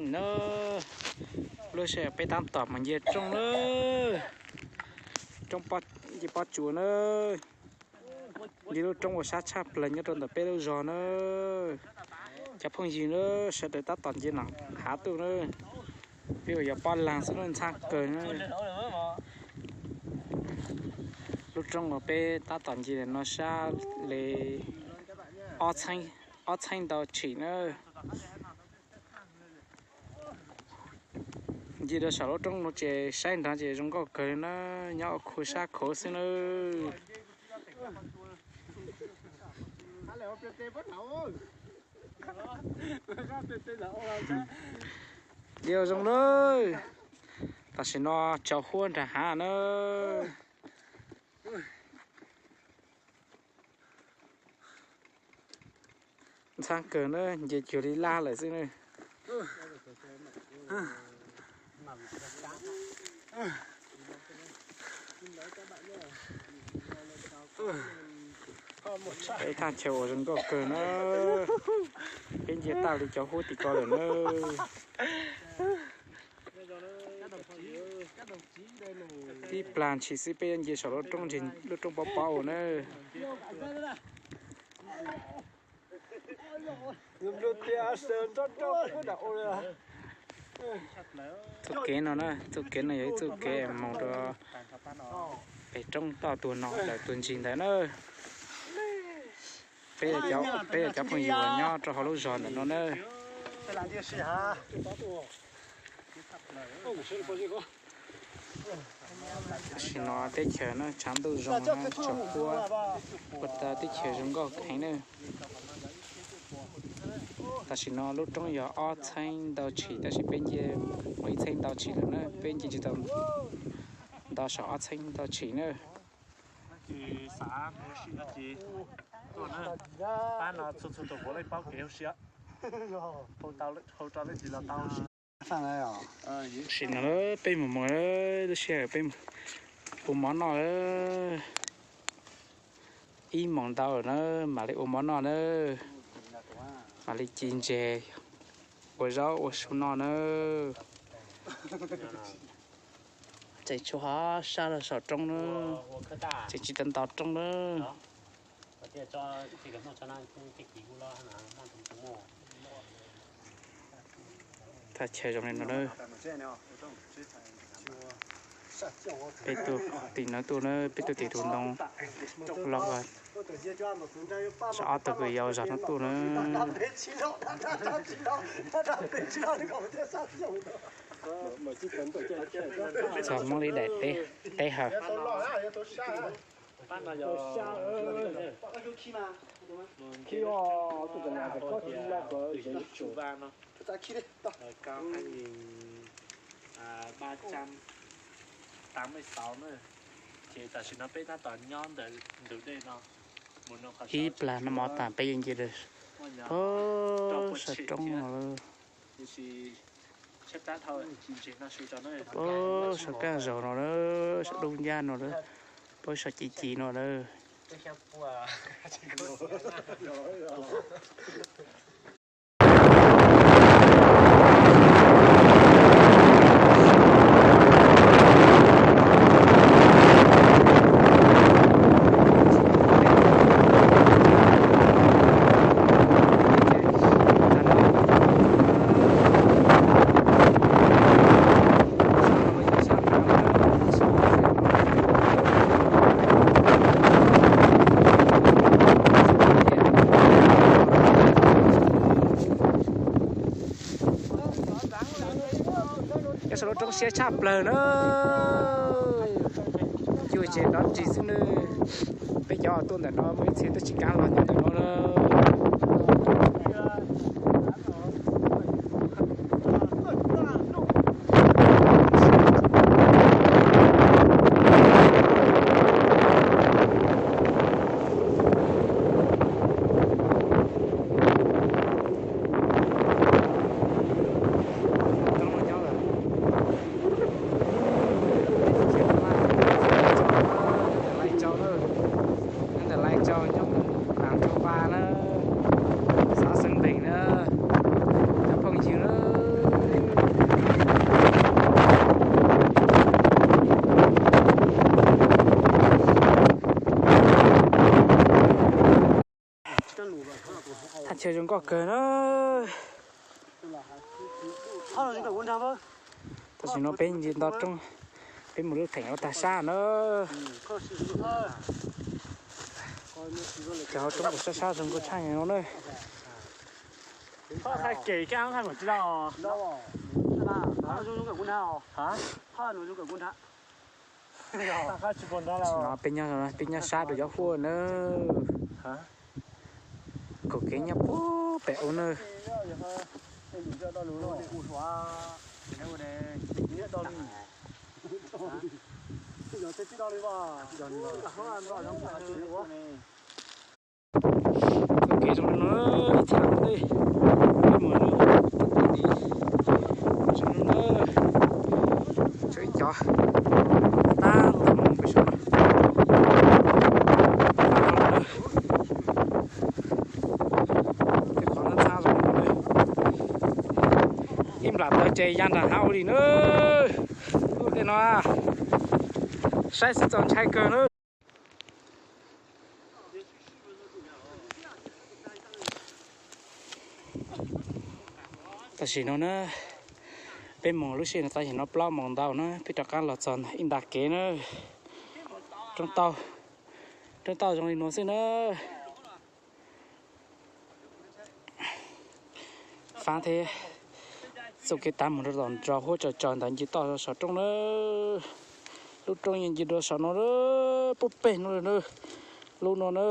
Na, lub sij hawm peb tab tom mus ncig roob na, roob pob, ncig pob tsuas na. Ncig lub roob uas sab tshaj plaws nyob rau ntawm peb lub zos na. Cov phooj ywg na, sawv daws tab tom ncig no hav tuaj na. Peb ua yog pob laag xwb na, ntxhab kawg na. Lub roob uas peb tab tom ncig no sab li ob txheeb, ob txheeb ntau tshim na. Ncig rau saum lub roob no ces saib nrad ces zoo nkauj kawg li na, nyob ua khu sab khuav xwb na. Ncig zoo na, tam sim no tsaus huab nram hav na. Ntxhab kawg na, nce cuag li laj lawm xwb na. Ib thaj chaw uas zoo nkauj kawg na, peb nce tag li cov huab tim ko lawm na. Tib plag ntshis xwb peb yuav nce saum lub roob, lub roob pob pob ua na. Txoj kev no na, txoj kev no yog ib txoj kev mus rau pem roob toj tuag no lawm tuag ntsis ntawd na. Peb, peb yog cov phooj ywg uas nyob rau hauv lub zos ntawm no na. Tam sim no teb chaws no tshav ntuj zoo, tsaus huab, ua rau teb chaws zoo nkauj heev na. Tam sim no lub roob yog ob txheeb ntau tshim tab sis peb nce muaj ib txheeb ntau tshim lawm na, peb nce tsis tau nto saum ob txheeb ntau tshim na. Tam sim no peb mus mus lub sij hawm peb ua mov noj lawm. Ib moos ntau lawm na, mam li ua mov noj na, mam li ci ntses, ua zaub ua su noj na. Tseem tshuav ho sab rau saum roob na, tseem tsis tau nto roob na. Thaj chaw zoo li no na. Peb tuaj tim no tuaj na, peb tuaj tim tus ntoo los, ob tug kwv yau zog no tuaj na. Txog Hmoob li daim teb, teb hawm. Ces tam sim no peb tab tom nyob ntawm ntug dej no. Ib plag noj mov tas peb yeej nce rau saum roob no lawm. Puag saum kaj zaum no lawm, saum dub ncaj no lawm, puag saum ci ci no lawm. Nyob saum lub roob siab tshaj plaws na. Cuj tsev dov ris xwb na. Peb cov tuaj ntawm no muaj ib txhia twb tsis kam los nyob ntawm no na. Ntawm Lai Châu nyob mus nram rau Koj kawg na. Tam sim no peb nce nto roob, peb mus lub theem ua tag sab na. Cov hauv roob sab sab zoo nkauj tshaj no na. Tam sim no peb nyob, peb nyob sab rau cov huaj na. Kaum kev nyob puag pem ub na. Kaum kev zoo no, ib txhia no, peb mus na, zoo no, tshuav ib cov tab tom mus pem saum no. Tej qhov ntxhab ntxhab zoo no, ib nplam ntawd ces ya nram hav ua li na. Ub, tej no saib xwb txaus ntshai kawg na. Tam sim no na, peb mus lub sij hawm no tau yog no plaub moos ntau na, peb rov qab los txog ib nta kev na. Roob tauj, roob tauj zoo li no xwb na. Fab thiab. Txoj kev tav mus rau tom nrog huab tsaws tsaws ntawd nce toj rau saum roob na. Lub roob yeej nce rau saum no, puag pem no na. Lub no na.